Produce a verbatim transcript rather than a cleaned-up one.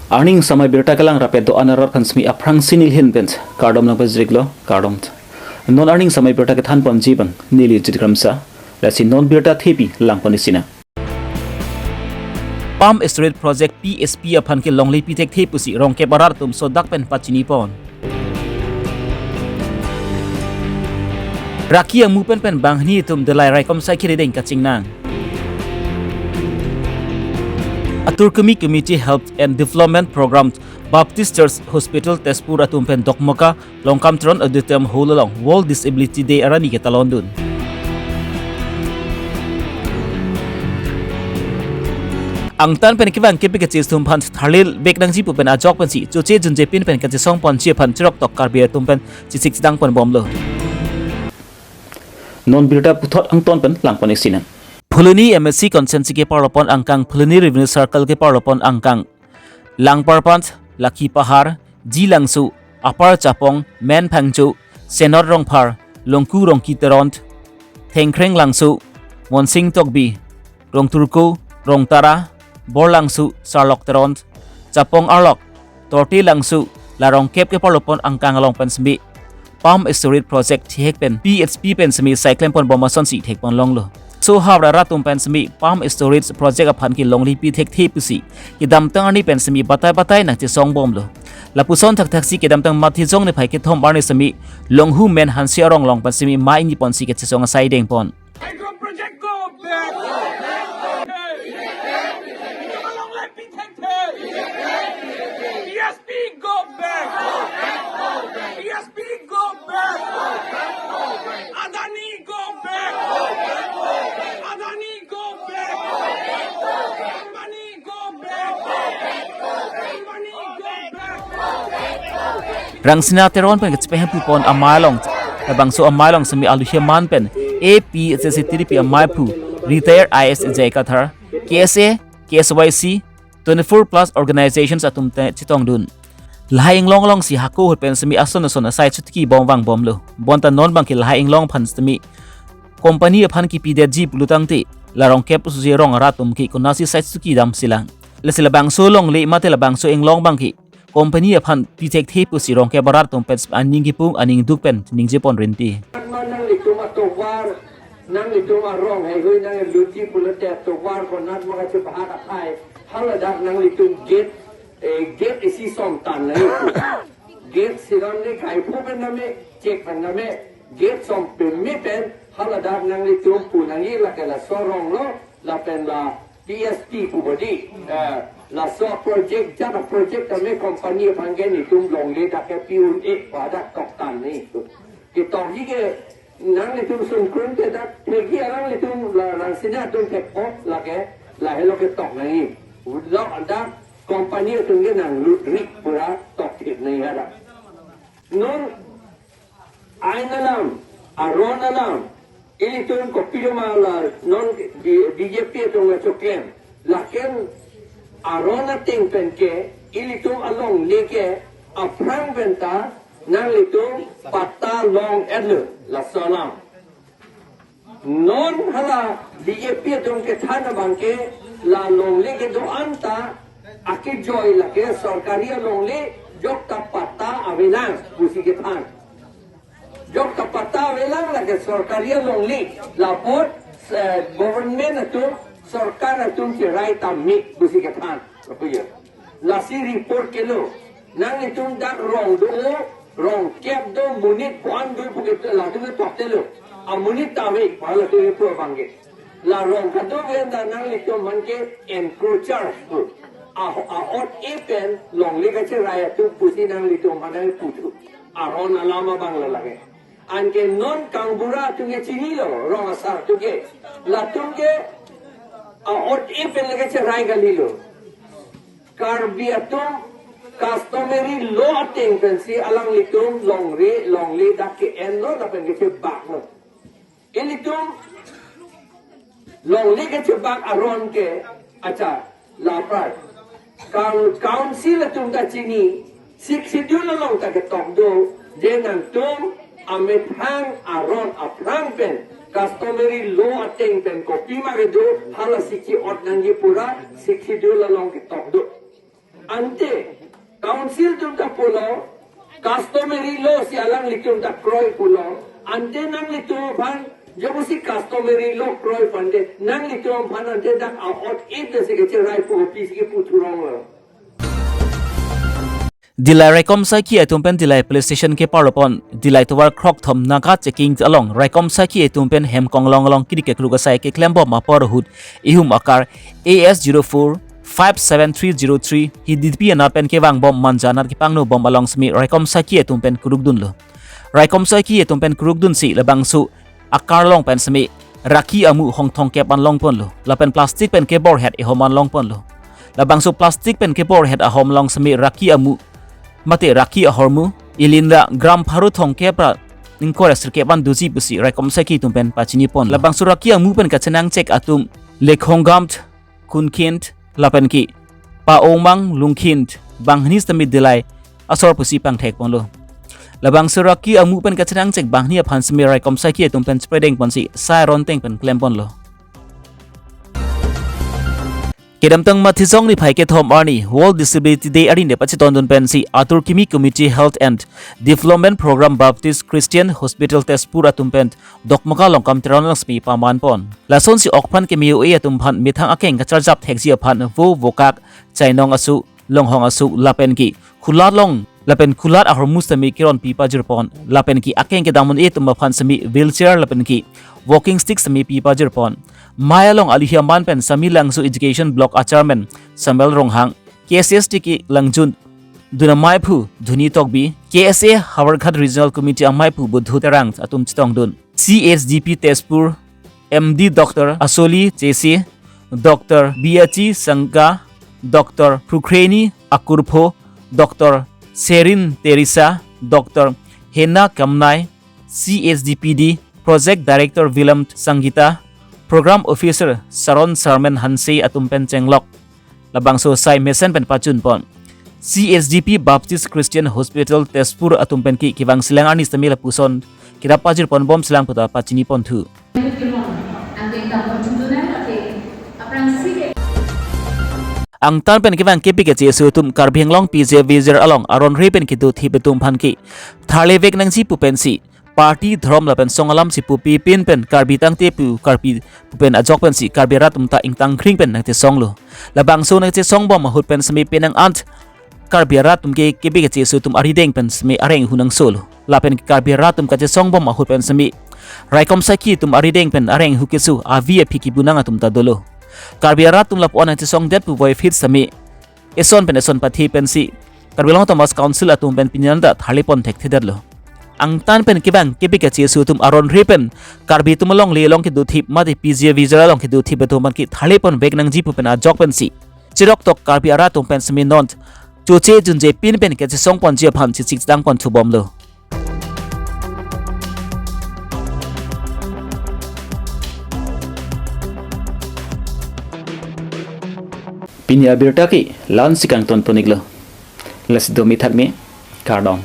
Arni samai birta kelang rapet do-an arat aphan semi aphrangsi neli ahin pen kardom nangpajirlo, kardom. Non arni samai birta kethan ponji abang neli Jit Kramsa, lasi non birta thepi lang pon isi nang. Pumped Storage Project P S P aphan ke longle pi thekthe pusi Rongkep arat atum sodak pen pachini pon. Raki amu pen pen banghini atum delai raikom sai kiri deng kachingnang. Atur kemi Community Health and Development Program Baptist Church Hospital Tezpur atum pen Dokmoka Longkam Teron Auditorium Hall along World Disability Day arni ketalon dun. Angtan pen kevang kepi kachis atum aphan tharlil bek nangji pu pen ajok pensi choche junje pin pen kachesong ponji aphan chirok tok Karbi atum pen chesik chedang pon bomlo. Non birta puthot angton pen lang pon isi nang. Phuloni M A C constituency keparlo pon angkang, Phuloni Revenue Circle keparlo pon angkang Langparpant, Lakhi Pahar, Ji Langso, Apar Chapong, Men Phangcho, Senot Rongphar, Longku Rongki Teron, Thengkreng Langso, Monsing Tokbi, Rongturko, Rongtara, Bor Langso, Sarlok Teron, Chapong Arlok, Torti Langso, la Rongkep keparlo pon angkang along pen semi Pumped Storage Project thihek pen P S P pen semi sai klem pon bom asonsi thek pon longlo. So hawra arat atum pen semi Pumped Storage Project aphan ke longle pi thekthe pusi kedamtang arni pen semi batai batai nangchesong bomlo. Lapuson thakthaksi kedamtang Matijong niphai kethom arni semi Longhu Men Hanse arong along pen semi mai ni ponsi kachesong asai deng pon. Hydro project go back. Long life P S P go back. P S P go back. Adani go back. Adani go back. Ambani go back. Ambani go back. Rangsina Teron pen kachepehemphu pon amei along, labangso amei along semi aluhi aman pen A P H L C T D P amei aphu, retired I A S J I Kathar, K S A, K S Y C, twenty-four plus organizations atum te chetong dun. Lahai inglong alongsi hako ahut pen semi ason ason asai chotiki bom vang bomlo. Bonta non abang ke lahai inglong aphan semi company aphan kipidetji pulo tangte, la Rongkep pusi rong arat atum ke konatsi sai chotiki damsi lang. Lasi labangso longle mate labangso inglong abang ke company aphan pi thekthe pusi Rongkep arat atum pen aning kipung aning duk pen ningje pon rinti. Nang nanglitum atovar, nanglitum arong heihui nangluti pulote atovar konat maka chepahat akhai. Haladak nanglitum gate, eh, gate isi som tan nanglitum. Gate siron ni kai phu pen name, chek pen name, gate som peme pen, haladak nanglitum pu nangji lake laso rong lo, lapen la P S P pu bodi. Eh, laso project, jat project tame company aphan ke netum longle dak ke pi un-e, pada tok tan netum. Ketokji ke nanglitum sungkrung te dak, thekji alanglitum la Rangsina atum thek-o lake, lahelo ketok nangji. Lo dak company atum ke nanglut ri pura tok thek nangji hadak. Non ain alam, aron alam, ilitum kopilo ma la non B-, B J P atum la choklem. Lapen aron ateng pen ke, ilitum alongle ke, aphrang pen ta, nanglitum patta long-etlo, laso alam. Non hala B J P atum kethan abang ke la longle kedo-an ta akejoi lake sorkari alongle jok ta patta avelang pusi kethan. Jok ta patta avelang lake sorkari alongle lapen, eh, government atum sorkar atum cherai tame pusi kethan. Apa ya? Lasi report kelo. Nanglitum dak rong do, rong kep do, monit ko-an do pu ke latum ke tok telo. Amonit ta ave, pa latum ke pu abang ke. La rong kado ven ta nanglitum aphan ke encroacher pu. A, a-ot-e pen longle kacherai atum pusi nanglitum aphan nangputhu. Aron alam abang lo lake. Anke non kangbura atum ke chinilo, rong asar atum ke. Latum ke a-ot-e pen le kacherai kalilo. Karbi atum customary law ateng pensi alanglitum longle, longle dak ke-enlo lapen kechebaklo. Ilitum longle kechebak aron ke, acha, lapar. Kang council atum ta chini, Sixth Schedule along ta ketok do, je nangtum amethang aron aphrang pen, customary law ateng pen kopima kedo, halasi ke-ot nangji pura, Sixth Schedule along ketok do. Ante council atum ta pulo, customary law si alanglitum ta kroi pulo. Ante nanglitum aphan, jabo si customary law kroi pante, nanglitum aphan ante dak a-ot ip si kecherai pu pi si kepu thurong lo. Dillai raikom saiki atum pen Dillai police station keparlo pon, Dillai tovar krokthom Naga checking along raikom saiki atum pen hem konglong along kiri kekruk asai keklem bom apor ahut ihum akar A S zero four five seven three zero three hi D P anat pen kevang bom manja anat kepangno bom along semi raikom saiki atum pen krukdunlo. Raikom saiki atum pen krukdunsi labangso akar along pen semi raki amu hong thomkep an long ponlo. Lapen plastic pen kebor het ihom an long ponlo. Labangso plastic pen kebor het ahom along semi raki amu mate raki ahormu ilinra gram pharo thomkep ra ingkoi ra sirkep an doji pusi raikom saiki atum pen pachini pon. Labangso raki amu pen kachenangchek atum Lekhonggamt, Kunkhind lapen ke Pa-Omang Lungkhind banghini sitame Dillai asor pusi pangthek ponlo. Labangso raki amu pen kachenangchek banghini aphan semi raikom saiki atum pen chepredeng ponsi sai aron teng pen klem ponlo. Kedamtang Mathisong niphai kethom arni World Disability Day arni pachetondun pensi Atur Kimi Community Health and Development Program Baptist Christian Hospital Tezpur atum pen Dokmoka Longkam Teron langsmi paman pon. Lasonsi okphan keme-o-e atum aphan methang akeng kacharjap thekji aphan vo vokak, chainong asu, longhong asu lapen ke kulat long lapen kulat ahormu sitame keron pi pajir pon lapen ke akeng kedang un-e atum aphan semi wheelchair lapen ke walking stick semi pi pajir pon. Mei along aluhi aman pen Sami Langso Education Block a Chairman Samuel Ronghang, K S S T K Langjun dun amei aphu Dhuni Tokbi, K S A Howraghat Regional Committee amei aphu Budhu Terang atum chetongdun. C H D P Tezpur M D Doctor Asoli Chese, Doctor Biachi Sangka, Doctor Prukreni Akurpho, Doctor Serin Teresa, Doctor Hena Kamnai, C H D P D Project Director Willem Sangita, Program Officer Saron Sarmen Hanse atum pen chenglok. Labangso sai mesen pen pachun pon. C H D P Baptist Christian Hospital Tezpur atum pen ke kevang silang arni sitame lapuson kedap pajir pon bom silang puta pachini pon thu. Angtan pen kevang kepi keche aso atum Karbi Anglong P J Vision along aron re pen kedo thip atum aphan ke tharle vek nangji pu pensi party, dhorom lapen song alam si pupi pin pen Karbi tangte pu Karbi pu pen ajok pensi Karbi arat atum ta ingtang kring pen nangchesong lo. Labangso nangchesong bom ahut pen semi penang ant Karbi arat atum ke kepi keche aso atum arideng pen semi areng hu nangso lo. Lapen Karbi arat atum kachesong bom ahut pen semi raikom saiki atum arideng pen areng hu keso avi aphi kibunang atum ta dolo. Karbi arat atum lapu-an nangchesong det pu voi phit semi eson pen eson pathe pensi Karbi Anglong Autonomous Council atum pen pini an ta tharle pon thekthedetlo. Angtan pen kevang kepi keche aso atum aron re pen Karbi atum alongle along kedo thip mate P J Vision along kedo thip atum aphan ke tharle pon vek nangji pu pen ajok pensi cherok tok Karbi arat atum pen semi non choche junje pin pen kachesong ponji aphan chechik chedang pon thu bomlo. Pini abirta ke la-ansi kangton pon-iklo. Lasi domi thakmi, kardom.